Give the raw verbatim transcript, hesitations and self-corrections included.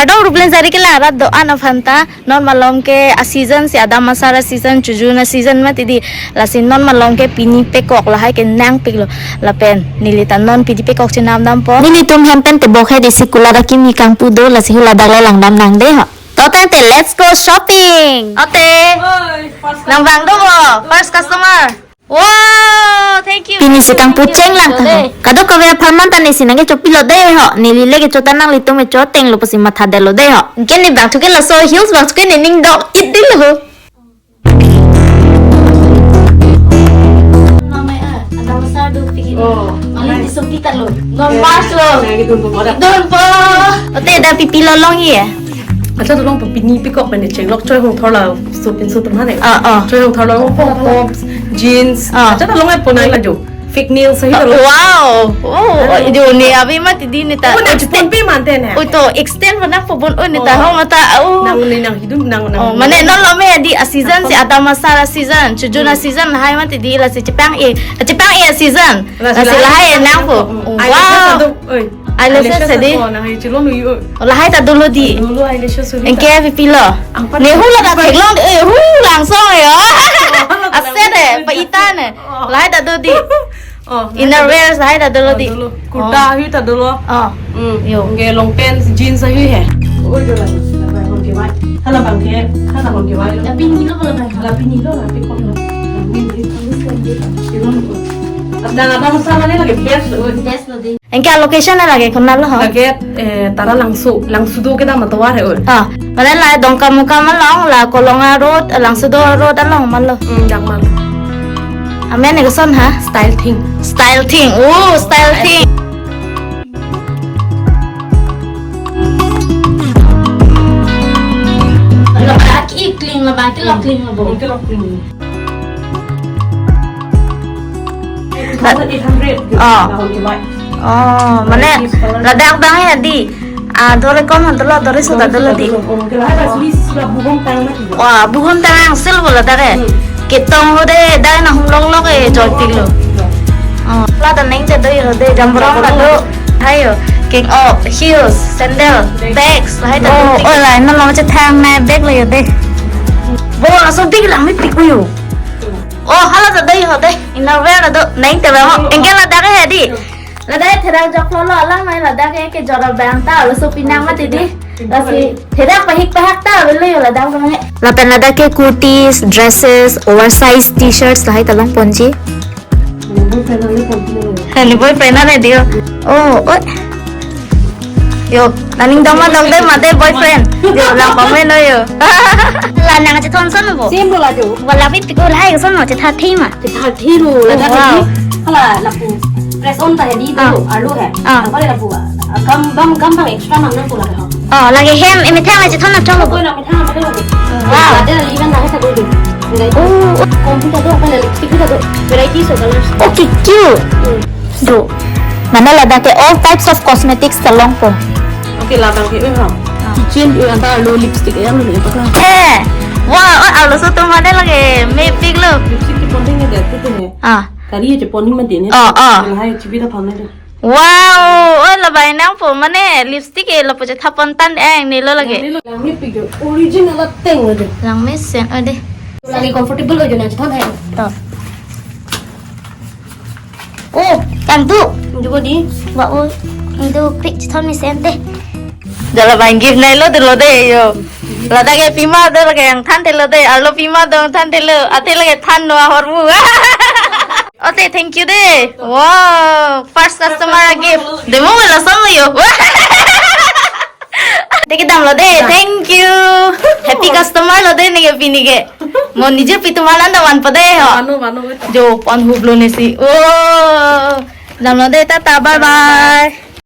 Kardom Ruplen Sari kelang arat do-an aphan ta, non malom ke a-season si, adam asar a-season, chojun a-season mati di, lasi non malom ke pini pekok lahai ke nangpiklo, lapen neli ta non pini pekok chenam dampo. Nelitum hem pen tebok he di, si kulat akimi kangpu do, lasi hula dak le langdam nang de ho. To tangte, let's go shopping. Ote. Nang bang do bo, first customer. Wow, thank you. Pini si kangpu cheng lang ta ho. Kadokave apharman ta nesi nangkechopilo de ho. Neli le kecho ta, nanglitum kecho ateng lo pusi mathadetlo de ho. Anke ne bang thuke laso heels bang thuke ne ning dok-it dilo ho. Mama, ah, adam asar do pigin. Oh. Mali di sumpi ta lo. Non pas lo. Lagi dun po. Dun po. Ote dak pipi lo longji ya? Acha, dolong pu pini pekok pen chenglok, choi hong thor la so pinso atum hane. Ah, ah. Choi hong thor la, oh, tops, jeans. Ah. Acha, dolong ai ponai la jo. Fake nails ahi lo. Wow. Oh, jo ne abi mati di ne ta. Oh, ne chipon pe mante ne. Oh, to extend mana po bon, oh, ne ta ho mata. Oh. Nang ne nang hidun nang nang. Oh, mane non lo me di a-season si, adam asar a-season, chojun a-season lahai mati di, lasi chepang-e. Chepang-e a-season. Lasi lahai nangpo. Oh, wow. Eyelashes ado, oi. Eyelashes ado. Eyelashes ado, nang hai chilon ui, oi. Oh, lahai ta dolo di. Dolo eyelashes ui. Anke pipilo. Angpan. Ne hula ta theklong, eh, hu langsong yo. Oh, ase de, pa ita ne. Oh. Lahai ta do di. Oh, inner wears lahai ta dolo di. Oh, dolo. Kurta ahi ta dolo. Oh. Hmm. Yo. Anke long pants, jeans ahi he. Oi, dolo. Hala bang ke, hala bang ke, hala bang ke. Tapi ni lo, hala bang. Hala pini lo, hala pini lo. Ini, ini, ini, ini. Ada, ada masalah ni lagi best lo. Best lo di. Anke a-location lake konat lo ho? Lake, eh, Taralangso, Langsodo kedam atovar he oi. Ah, mane la Dongkamukam along, la Kolonga Road, Langsodo Road along ma lo. Hmm, dak ma lo. Amen ke koson ha? Style Thing. Style Thing. Oh, Style Thing. Labang ke clean, labang ke lo clean lo bo. Ke lo clean. Two thousand eight hundred. Oh. Lahon kevai. Oh, mane ladak bang ya di. Ah, dore kom han tolo, dore suda dolo di. Oh, ke lahai ba suri sura buhom tang na ki. Wah, buhom tang angsil bo ladak ke. Hmm. Ketong lo de, dai na hum lok lok e, joy pik lo. Oh, la ta neng te do yo de, jambrong ta do. Hayo, king, oh, heels, sandal, bags, lahai ta do. Oh, oh, la, non lo chethang na bag lo yo de. Bo, laso big lang mepik yo. Oh, hala ta do yo de. Innerwear ta do, neng te ba mo. Anke ladak he di. Ladak therak jok lo lo alam mai ladak ke, ke jora bang ta, laso pinang mati di. Lasi therak pahik pahak ta, belo yo ladak bang he. Lapen ladak ke kurtis, dresses, oversized t-shirts lahai ta longponji. Ni boyfriend ale ponji lo. Ni boyfriend ale di yo. Oh, oh. Yo, naning dong ma dong de mate boyfriend. Yo, lang pame lo yo. La nang chethon son bo. Same bo la jo. Wala bit ko lahai son mo chetha thima. Chetha thiru la. Oh, wow. Hala lapu press on ta he di. Ah. Arlo he. Ah. Apa lapu? Gam bang gam bang extra mang nang pula ha. Oh, lake hem emethang la chethon na chong bo. Koi na methang na pula. Wow. Ada even na he sa do. Oh. Computer do apa lipstick do. Variety so colors. Okay, cute. Hmm. Do. Mane ladak ke all types of cosmetics ta longpo. Okay, ladak ke, eh, ha. Ah. Kitchen, eh, anta lo lipstick, eh, lo ni apa kah? Eh, wah, oh, arloso atum mane lake mepik lo. Lipstick chepon thek ne de, tu tu ne. Ah. Kari chepon ni mati ne. Oh, oh. Lahai chibi ta pham ne de. Wow, oh, labang nangpo mane lipstick e lapu chethapon tan eng ne lo lake. Ne lo, lang mepik do. Original ateng lo de. Lang mesen, oh de. Lagi comfortable lo jo na chethon hai. To. Oh, kan tu. Jubo di. Ba o. Itu pik chethon mesen te. Jala bang gift nai lo de lo de yo. Ladak ke pima do lake nangthan te lo de. Arlo pima do nangthan te lo. Ate lake than no ahor mu. Ote, thank you de. Wow, first customer a gift. Demo wala song lo yo. De kedam lo de. Thank you. Happy customer lo de neke pini ke. Mo nije pi atum alan ta vanpo de ho. Vano, vano. Jo pon hublo ne si. Oh. Dam lo de, tata, bye bye.